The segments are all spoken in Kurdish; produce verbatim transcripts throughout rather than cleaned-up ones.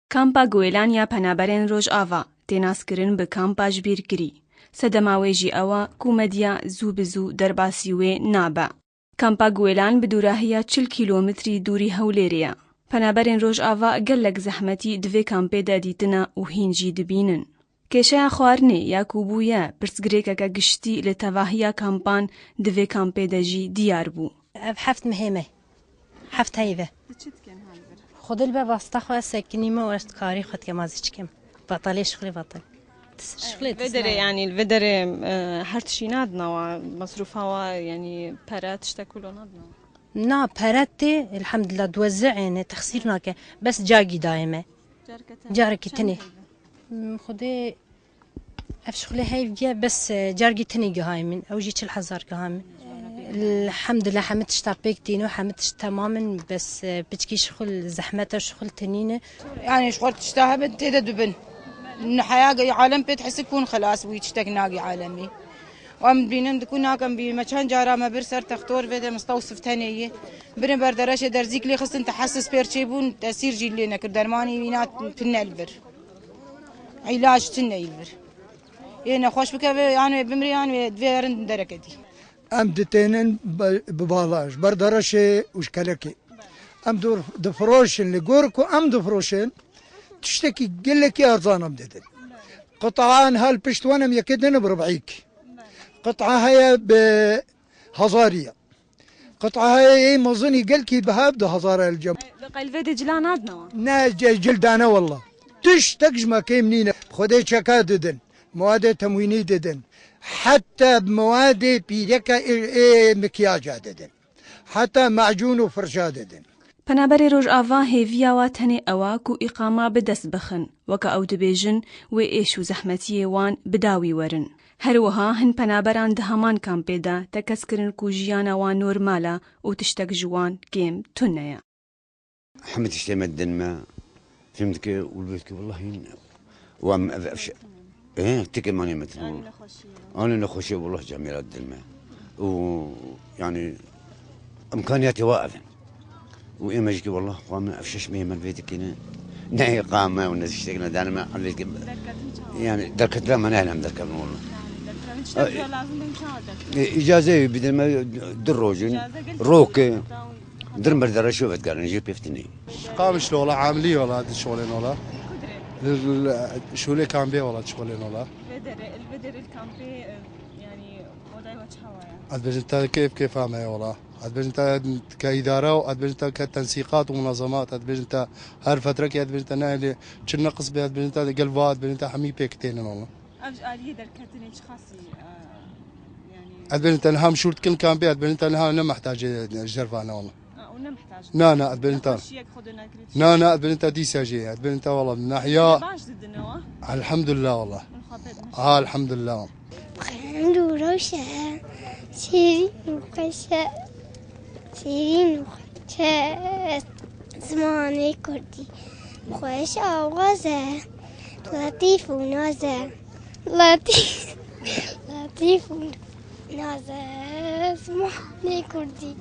Kampa Guêlan ya Penaberên Rojava tê naskirin bi Kampa Jibîrkirî. Sedema wê jî ew e ku medya zû bi zû derbasî wê nabe. Kampa Guêlan bi dûrahiya çil kîlometrî dûrî Hewlêrê ye. Penaberên Rojava gelek zehmetî di vê kampê de dîtine û hîn jî dibînin. Kêşeya xwarinê ya ku bûye pirsgirêkeke giştî li tevahiya kampan di vê kampê de jî diyar bû. Ev heft mehê me. Heft heyv e. Tu çi dikin hal vir? Xwedê li be vasta xwe sekinîme û ez karî xwe dikim, ez çi kim? Betalê şixulê betal. Şixulê Vê derê, yanî li vê derê, e, her tiştî nadinawa, mesrûfa wa, yanî pere tiştek ku lo nadinawa. Na, pere tê, elhamdulillah, diwezî êne, texsîr nake. Bes cargî dayê me. Carekî tenê. Carekî tenê. Hmm, Xwedê ev şixulê heyv giye, bes, e, cargî tenê gihayê min. Ew jî çil hezar giha min. Elhamdulillah, hemî tişta pêk tîno, hemî tişt temam in, bes, e, piçkî şixul zehmet e, şixul tinîne. Yanî ji xwe tişta hebin tê de dibin. Niheya ge-, alem pê dihesik hûn xelas wî tiştek nagî alemî. Em bînin dikû nakem bî me çend cara me bir ser textor vê de mistewsif tenê yî. Birin ber dereşê derzîk lê xistin te hesis pêr çê bûn, tesîr jî lê nekir. Dermanî wîna tune li vir. Îlac tune li vir. Ê nexweş bikeve, yan wê bimrê, yan wê divê herin dereke dî. Em ditênin bi, bi bala, ji ber dereşê û ji kelekê. Em dor-, difiroşin, li gor ku em difiroşin, tiştekî gelekî erzan em didin. Qit'an hal pişt wan em yekê dine bi rib'îk. Qit'a heye bi hezarî ye. Qit'a heye yê mezinî gelkî biha bi du hezar el cem. Li qelvê de cila nadinawa? Ne, ce-, cil dane walla. Tiştek ji me kêm nîne. Xwedê çeka didin. Muadê temwînî didin. Heta muadê pîreka ê, ê mikiyaca didin. Heta macûn û firşa didin. Penaberê Rojava hêviya wa tenê ew e ku îqama bi dest bixin, weke ew dibêjin, wê êş û zehmetiyê wan bi dawî werin. Her wiha hin penaberan di heman kampê de tekez kirin ku jiyana wan normal e û tiştek ji wan kêm tune ye. Hemî tiştê me didin me, fêm dike û li vir dike, wellahî, wan ev, ev şe-, ê, tikê manê me tine. Anê nexweşî, wallah camêra didin me. Û, yanî, îmkaniyatê wa ev in. Û ê me jî kî wallah xwe me ev şeş mehê me vê dikine. Ne îqame û ne tiştek ne dane me ev vê dikine. Derketin çawa? Yanî derketina me ne hem derkevin wallah. Yanî derkevin tiştek lazim bin çawa derketin? E, îcaze bidin me du roj in. Rok e. Dirin ber dere şo vetkarin jî pêv tine. Qamişlo ola, amilî ola, di şolên ola. Kudre? Şolê kampê ola, şolên ola. Vedere, el vedere el kampê, e, yanî odayê we çawa ye? Ez bêjin te kêf kêfa me ye ola. Ez bêjin te ke îdare û ez bêjin te ke tensîqat û munazemat, ez bêjin te her fetrekê ez bêjin te nehelê çi neqis bê, ez bêjin te gel va, ez bêjin te hemî pêk tênin ola. Ev ji aliyê derketinê çiqasî, e, yanî? Ez bêjin te niha em şûr dikin kampê, ez bêjin te niha ne mehtacê ji derva ne ola. A, û ne mihtac. Na, na, ez bêjin te. Nexweşiyek xwe de nekirî. Na, na, ez bêjin te dîsa jî, ez bêjin te wala nahiya. Baş didin ewa? Elhamdulillah wala. Min xwe pê dimiş. Ha, elhamdulillah. Xêr û rewş e, şêrîn û xweş e, şêrîn û xweş e zimanê kurdî. Xweş awaz e, letîf û naz e. Letîf, letîf û naz e zimanê kurdî.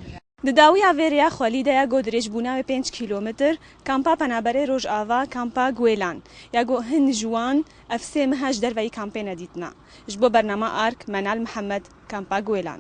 Di dawiya vê rêya xwelî de ya ku dirêjbûna wê pênc kîlometr, kampa penaberê Rojava, kampa Guêlan, ya ku hin ji wan ev sê meha ji derveyî kampê nedîtine. Ji bo bernama Ark, Menal Mihemed, kampa Guêlan.